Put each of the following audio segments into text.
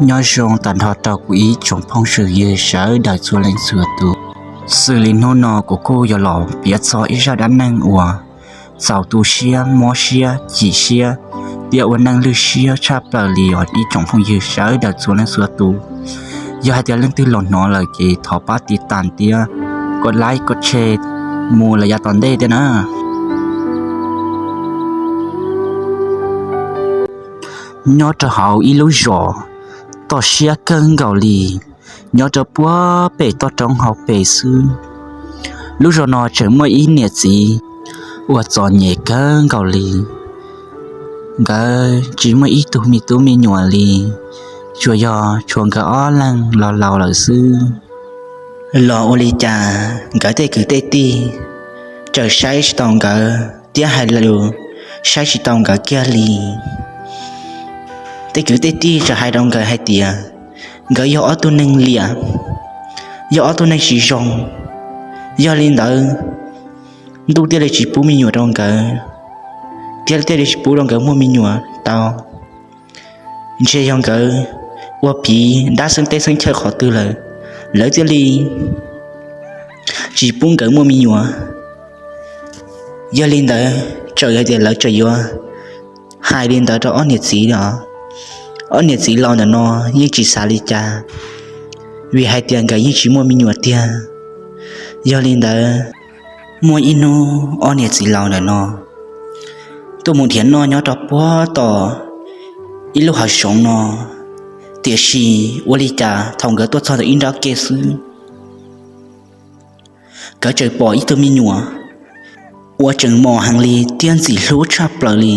Nyob zoo tag nrho rau kuv ib tsoom phooj ywg sawv daws txhua leej txhua tus. Xws li hnub no kuv kuj yuav los piav txog ib zaj dab neeg uas txaus tu siab, mob siab, chim siab, thiab ua neeg lwj siab tshaj plaws li os ib tsoom phooj ywg sawv daws txhua leej txhua tus. Yog hais tias leej twg los hnov lawm ces thov pab tiv tas thiab kov like kov share mus lawm yav tom ntej thiab na. Nyob rau hauv ib lub zos toj siab kawg nkaus li, nyob rau puag pem toj roob hauv pes xwb. Lub zos no tseem muaj ib niam txiv uas txom nyem kawg nkaus li. Nkawd tsis muaj ib tug me tub me nyuam li, tsuas yog tshuav nkawd ob leeg los laus lawm xwb. Los ua li cas nkawd tej kwv tej tij txawm saib tsis taus nkawd thiab hais lus saib tsis taus nkawd kiag li. Tej kwv tej tij txawm hais rau nkawd hais tias nkawd yog ob tug neeg liam, yog ob tug neeg tsis zoo. Yog li ntawd, ntuj thiaj li tsis pub me nyuam rau nkawd, thiab thiaj li tsis pub rau nkawd muaj me nyuam tau. Ntshe yog nkawd ua piv dab xeeb teb xeeb chaw qhov twg lawm, lawv thiaj li tsis pub nkawd muaj me nyuam. Yog li ntawd txawm hais tias lawv tseem yuav hais li ntawd rau ob niam txiv os. Ob niam txiv laus ntawm no yeej tsis xav li cas, vim hais tias nkawd yeej tsis muaj me nyuam tiag. Yog li ntawd, muaj ib hnub ob niam txiv laus ntawm no tuaj mus nrhiav noj nyob rau puag tom ib lub hav zoov no, tiam sis ua li cas thaum nkawd tuaj txog ntawm ib nrab ke xwb, nkawd tseem pom ib tug me nyuam uas tseem mos heev li thiab ntxim hlub tshaj plaws li.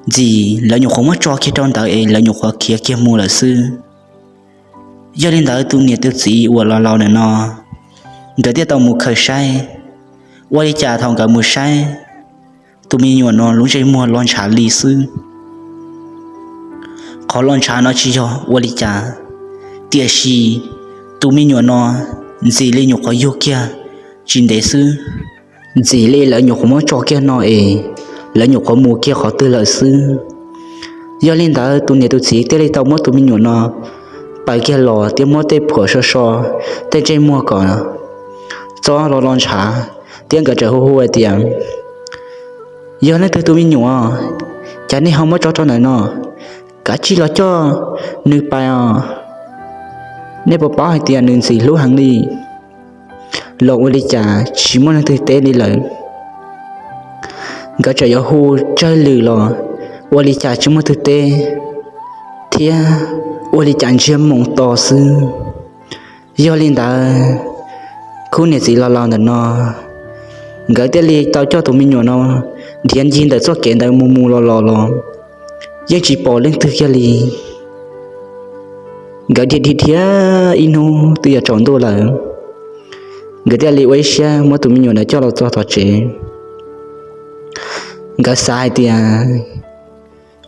Ntxim lawv nyuam qhuav muab tso kiag rau ntawd es lawv nyuam qhuav khiav kiag mus lawm xwb. Yog li ntawd tus niam tus txiv uas laus laus ntawm no, nkawd thiaj tau mus khaws saib. Ua li cas thaum nkawd mus saib, tus me nyuam no lub ntsej muag lo ntshav li xwb. Qhov lo ntshav no tsis yog ua li cas, tiam sis tus me nyuam no ntxim li nyuam qhuav yug kiag tsis ntev xwb. Ntxim li lawv nyuam qhuav muab tso kiag no es lawv nyuam qhuav mus kiag qhov twg lawm xwb. Yog li ntawd tus niam tus txiv thiaj li tau muab tus me nyuam no paws kiag los thiab muab tej phuam so so tej ntsej muag kom txhob lo lo ntshav, thiab nkawd txawm hu hu hais tias, yog leej twg tus me nyuam, cas nej ho muab tso rau ntawm no, kav tsij los coj nws pais os. Nej puas paub hais tias nws ntxim hlub heev li. Los ua li cas tsis muaj leej twg teb li lawm. Nkawd txawm yuav hu tsawg lwm los ua li cas tsis muaj leej twg teb, thiab ua li cas ntsiag moo to xwb. Yog li ntawd, khub niam txiv laus laus ntawm no, nkawd thiaj li tau coj tus me nyuam no nrhiav ncig ntawm txoj kev ntawd mus mus los los los yeej tsis pom leej twg kiag li. Nkawd dhia dhia dhia ib hnub twb yuav tsaus ntuj lawm, nkawd thiaj li ua ib siab muab tus me nyuam ntawd coj los txog tom tsev. Nkawd xav hais tias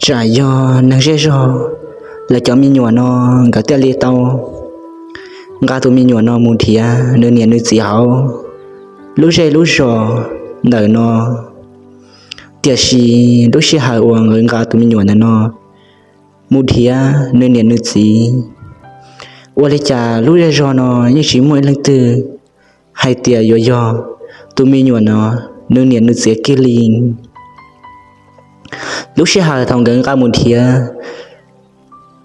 tsam yog neeg zej zog lawv cov me nyuam no, nkawd thiaj li tau nqa tus me nyuam no mus nrhiav nws niam nws txiv hauv lub zej lub zos ntawm no. Tiam sis lub sij hawm uas nkawd nqa tus me nyuam ntawm no mus nrhiav nws niam nws txiv, ua li cas lub zej zog no yeej tsis muaj ib leej twg hais tias yuav yog tus me nyuam no nws niam nws txiv kiag li. Lub sij hawm thaum nkawd nqa mus nrhiav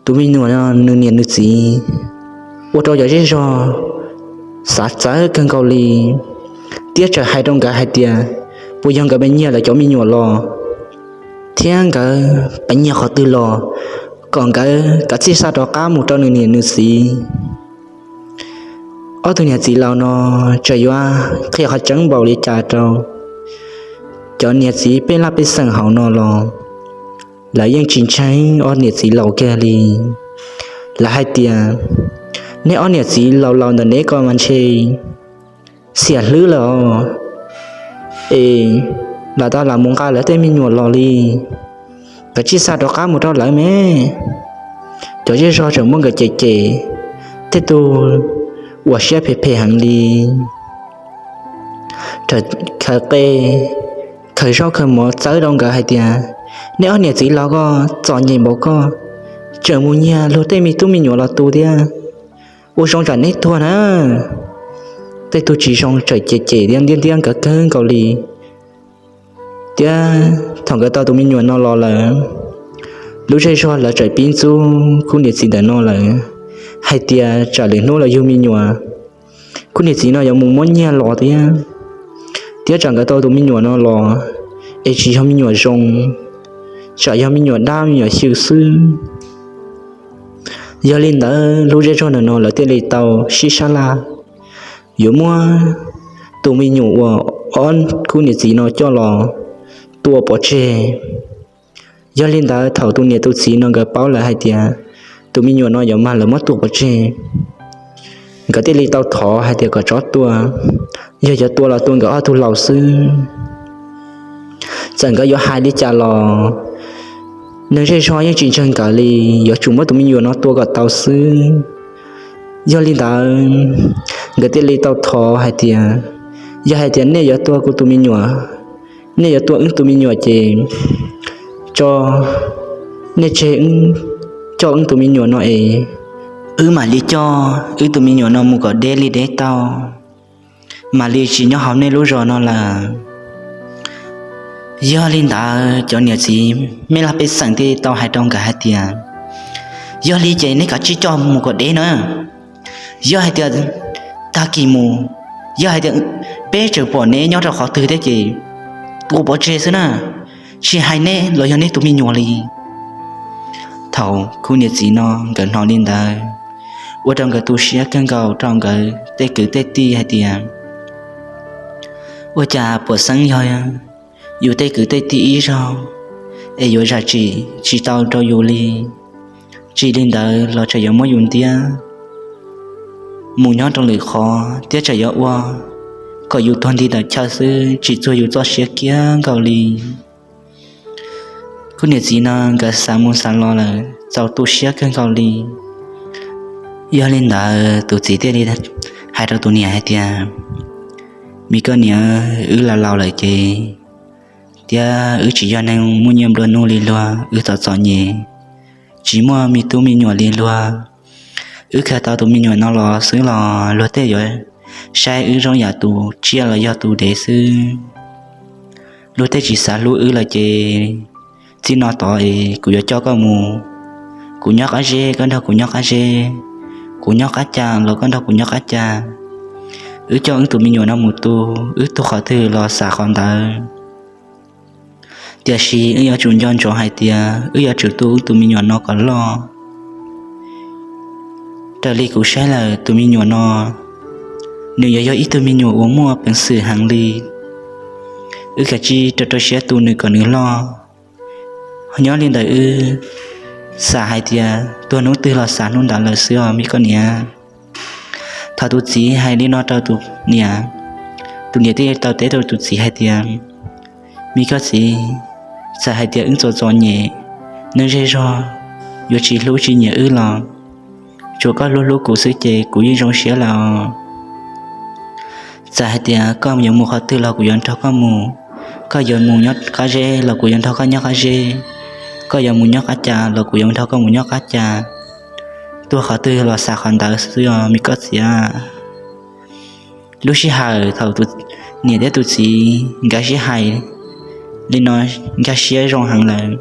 tus me nyuam no nws niam nws txiv, ua rau cov zej zog xav txawv kawg nkaus li, thiab txawm hais rau nkawd hais tias puas yog nkawd pheej nyiag lawv cov me nyuam los, thiab nkawd pheej nyiag qhov twg los, kom nkawd kav tsij xa rov qab mus rau nws niam nws txiv. Ob tug niam txiv laus no txawm yuav qhia qhov tseeb npaum li cas rau cov niam txiv pej laj pej xeem hauv no los lawv yeej tsis ntseeg ob niam txiv laus kiag li. Lawv hais tias, nej ob niam txiv laus laus ntawm neb ko mas ntshe xiam hlwb lawm os, es lam tau lam mus nqa lawv tej me nyuam los li, kav tsij xa rov qab mus rau lawv me. Cov zej zog txawm muab nkawd cem cem, tej tug ua siab phem phem heev li, txawm khaws qe khaws zaub khaws mov txawb rau nkawd hais tias, nej ob niam txiv laus ko txom nyem npaum ko, tseem mus nyiag luag tej me tub me nyuam los tu thiab. Ua zoo tsam neb tuag na. Tej tug tsis zoo tseem cem cem thiab ntiab ntiab nkawd kawg nkaus li. Thiab thaum nkawd tau tus me nyuam no los lawm, lub zej zog lawv tseem pib ntxub khub niam txiv ntawm no lawm hais tias tsam lwm hnub los yug me nyuam, khub niam txiv no yuav mus muab nyiag los thiab. Thiab tsam nkawd tau tus me nyuam no los es tsis yog me nyuam zoo, tsam yog me nyuam dab me nyuam xyw xwb. Yog li ntawd lub zej zog ntawm no lawv thiaj li tau sib sab laj yuav muab tus me nyuam uas ob khub niam txiv no coj los tua pov tseg. Yog li ntawd thaum tus niam tus txiv no nkawd paub lawm hais tias tus me nyuam no yuav mag lawv muab tua pov tseg, nkawd thiaj li tau thov hais tias kom tso tua, yog yuav tua los tua nkawd ob tug laus xwb. Txawm nkawd yuav hais li cas los neeg zej zog yeej tsis ntseeg nkawd li, yuav tsum muab tus me nyuam no tua kom tau xwb. Yog li ntawd nkawd thiaj li tau thov hais tias, yog hais tias nej yuav tua kuv tus me nyuam, nej yuav tua wb tus me nyuam ces tso, nej tseg, coj wb tus me nyuam no es wb mam li coj wb tus me nyuam no mus kom deb li deb tau, mam li tsis nyob hauv nej lub zos no lawm. Yog li ntawd cov niam txiv mej laj pej xeem thiaj tau hais rau nkawd hais tias, yog li ces neb kav tsij coj mus kom deb na. Yog hais tias tag kis mus, yog hais tias peb tseem pom neb nyob rau qhov twg thiab ces tua pov tseg xwb na, tsis hais neb los yog neb tus me nyuam li. Thaum khub niam txiv no nkawd hnov li ntawd, ua rau nkawd tu siab kawg nkaus rau nkawd tej kwv tej tij hais tias, ua cas puas xeeb yog yus tej kwv tej tij ib zaug es yuav zam txim tsis tau rau yus li. Tsis li ntawd los tseem yuav muab yus ntiab mus nyob rau lwm qhov thiab tseem yuav ua kom yus tuag nti ntawm chaw xwb, tsis txuag yus txoj sia kiag nkaus li. Khub niam txiv no nkawd xav mus xav los lawm txaus tu siab kawg nkaus li. Yog li ntawd tus txiv thiaj li hais rau tus niam hais tias, me koj niam, wb laus laus lawm ces, thiab wb tsis yog neeg muaj nyiaj nplua nuj li luag, wb txom txom nyem, tsis muaj me tub me nyuam li luag. Wb khaws tau tus me nyuam no los xwb los luag tej yuav saib wb zoo yam tus tsiaj los yog tus dev xwb. Luag tej tsis xav hlub wb lawm ces txij no tod es kuv yuav coj koj mus, kuv nyob qab zeb koj nrog kuv nyob qab zeb, kuv nyob qab ca los koj nrog kuv nyob qab ca. Wb coj wb tus me nyuam no mus tu, wb tu qhov twg los xav qhov ntawd. Tiam sis wb yuav tsum nco ntsoov hais tias wb yuav tsum tu wb tus me nyuam no kom loj. Raws li kuv saib lawm tus me nyuam no, nws yuav yog ib tug me nyuam uas muaj peev xwm heev li. Wb kav tsij rau rau siab tu nws kom nws loj. Nyob li ntawd wb xav hais tias tuag hnub twg los xav hnub ntawd lawm xwb os me koj niam. Thaum tus txiv hais li no rau tus niam, tus niam thiaj tau teb rau tus txiv hais tias, me koj txiv, txawm hais tias wb txom txom nyem, neeg zej zog yuav tsis hlub tsis nyiam wb los tsuas koj hlub hlub kuv xwb ces kuv yeej zoo siab lawm. Txawm hais tias koj yuav mus qhov twg los kuv yuav nrog koj mus, koj yuav mus nyob qab zeb los kuv yuav nrog koj nyob qab zeb, koj yuav mus nyob qab ca los kuv yuav nrog koj mus nyob qab ca. Tuag qhov twg los xav qhov ntawd xwb os me koj txiv. Lub sij hawm thaum tus niam thiab tus txiv nkawd sib hais li no nkag siab zoo heev lawm,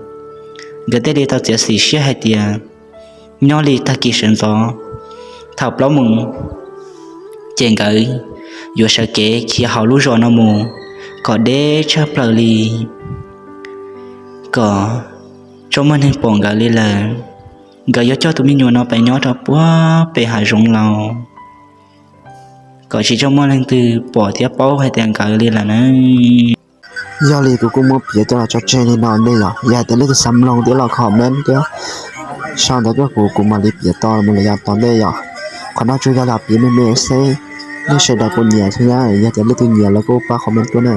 nkawd thiaj li tau txiav txim siab hais tias nyob li tag kis sawv ntxov thaum plaub moos ces nkawd yuav sawv kev khiav hauv lub zos no mus kom deb tshaj plaws li, kom tsis muaj neeg pom nkawd li lawm. Nkawd yuav coj tus me nyuam no pes nyob rau puag pem hav zoov laus kom tsis txhob muaj leej twg pom thiab paub hais tias nkawd li lawm na. Yog li kuv kuj muab piav coj los tso tseg li no nej yom, yog hais tias leej twg xav mloog thiab los comment thiab sau ntawv rau kuv, kuv mam li piav tau mus lawm yav tom ntej yom. Qhov no tsuas yog los piav me me xwb, nej sawv daws puas nyiam thiab na, yog tias leej twg nyiam los kuj pab comment tuaj na.